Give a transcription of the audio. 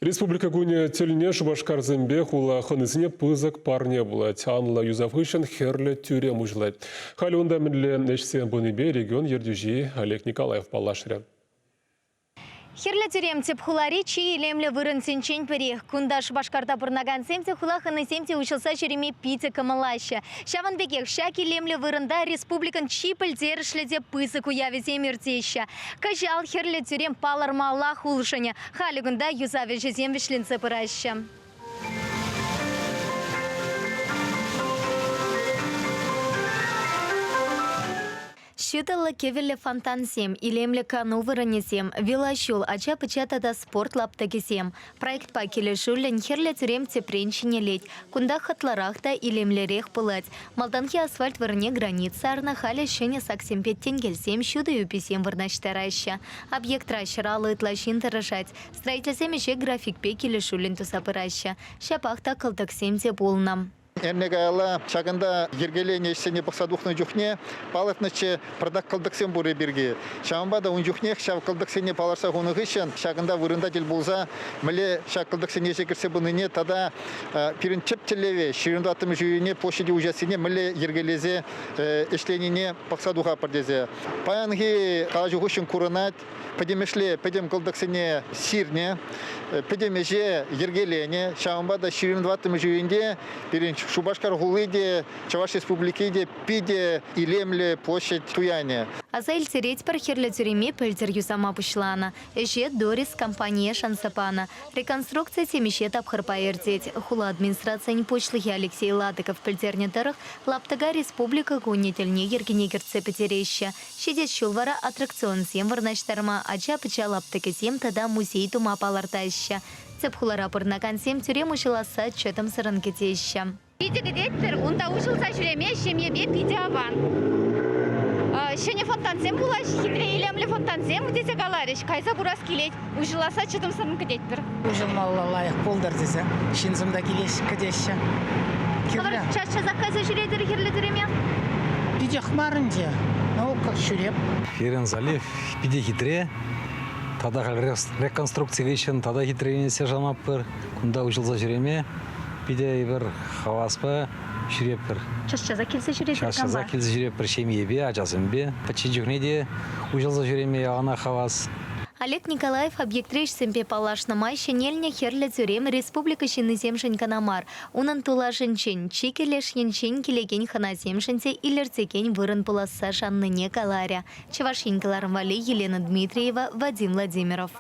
Республика кунӗ тӗлне Шупашкарсемпе хула хӑнисене пысӑк парне пулать. Анлӑ юсав хыҫҫӑн хӗрлӗ тӳрем уҫӑлать. Халӗ унта мӗнле ӗҫсем пынипе регион ертӳҫи Олег Николаев паллашрӗ. Хӗрлӗ тӳрем тӗп хулари чи илемлӗ вырӑнсенчен пӗри. Кунта Шупашкарта пурӑнакансем те, хула хӑнисем те уҫӑлса ҫӳреме питӗ кӑмӑллаҫҫӗ. Ҫавӑн пекех ҫак илемлӗ вырӑнта республикӑн чи пӗлтерӗшлӗ те пысӑк уявӗсем иртеҫҫӗ. Кӑҫал Хӗрлӗ тӳрем палӑрмаллах улшӑнӗ. Халӗ кунта юсав ӗҫӗсем вӗҫленсе пыраҫҫӗ. Ҫутӑллӑ кӗвӗллӗ фонтансем, илемлӗ кану вырӑнӗсем, велоҫул, ача-пӑча тата спорт лаптӑкӗсем. Проектпа килӗшӳллӗн Хӗрлӗ тӳрем тӗпрен ҫӗнелет. Кунта хӑтлӑрах та илемлӗрех пулать. Малтанхи асфальт вырӑнне гранит сарнӑ, халӗ ҫӗнӗ саксемпе тенкелсем, ҫутӑ юписем вырнаҫтараҫҫӗ. Объектра 150 ытла ҫын тӑрӑшать. Строительсем ӗҫе графикпе килӗшӳллӗн туса пыраҫҫӗ. Ҫапах та кӑлтӑксем те пулнӑ. Эрне каялла ҫакӑнта йӗркеленӗ ӗҫсене пӑхса тухнӑ чухне палӑртнӑччӗ пӑртак кӑлтӑксем пурри пирки. Ҫавӑнпа та ун чухнех ҫав кӑлтӑксене палӑртса хунӑ хыҫҫӑн ҫакӑнта вырӑнта тӗл пулса мӗнле ҫак кӑлтӑксене ӗҫе кӗртсе пынине тата пирӗн тӗп тӗллеве 24-мӗш июне площаде уҫассине мӗнле йӗркелесе ӗҫленине пӑхса тухатпӑр тесе. Паянхи калаҫу хыҫҫӑн курӑнать, пӗтӗмӗшле пӗтӗм кӑлтӑксене сирнӗ, пӗтӗм ӗҫе йӗркеленӗ. Ҫавӑнпа та 24-мӗш июньте пирӗн Шупашкар хули те, Чӑваш Республики те питӗ илемлӗ площадь туянӗ. Аса илтеретпӗр, Хӗрлӗ тӳреме пӗлтӗр юсама пуҫланӑ. Ӗҫе Дорисс компание шанса панӑ. Реконструкци темиҫе тапхӑрпа иртет. Хула администрацийӗн пуҫлӑхӗ Алексей Ладыков пӗлтернӗ тӑрӑх, лаптӑка Республика кунӗ тӗлне йӗркене кӗртсе пӗтереҫҫӗ. Ҫитес ҫул вара аттракционсем вырнаҫтарма, ача-пӑча лаптӑкӗсем тата музей тума палӑртаҫҫӗ. Тӗп хулара пурӑнакансем тӳрем уҫӑласса чӑтӑмсӑррӑн кӗтеҫҫӗ. Питӗ кӗтетпӗр. Унта уҫӑлса ҫӳреме ҫемьепе питӗ аван. Ҫӗнӗ фонтансем пулаҫҫӗ, хитре илемлӗ фонтансем тесе каларӗҫ. Кайса курас килет. Уҫӑласса чӑтӑмсӑррӑн кӗтетпӗр. Уҫӑлмалла лайӑх пултӑр тесе ҫынсем та килеҫ, кӗтеҫҫӗ. Хӑвӑр час-часах кайса ҫӳретӗр хӗрлӗ тӳреме? Питех мар ӗнтӗ. Ну, ҫӳреп. Пирӗн залив питӗ хитре. Тата халь реконструкци хыҫҫӑн тата хитреленессе шанатпӑр. Кунта уҫӑлса ҫӳреме питӗ эпир хаваспа ҫӳретпӗр. Час-часах килсе ҫӳретӗр Час-часах килсе ҫӳретпӗр ҫемьепе, ачасемпе. Пӗччен чухне те уҫӑлса ҫӳреме яланах хавас. Олег Николаев объектри ӗҫсемпе паллашнӑ май ҫӗнелнӗ Хӗрлӗ тӳрем республика ҫыннисемшӗн кӑна мар, унӑн тулашӗнчен, чикӗ леш енчен килекен хӑнасемшӗн те илӗртекен вырӑн пуласса шаннине каларӗ. Чӑваш Ен кӑларӑм валли Елена Дмитриева, Вадим Владимиров.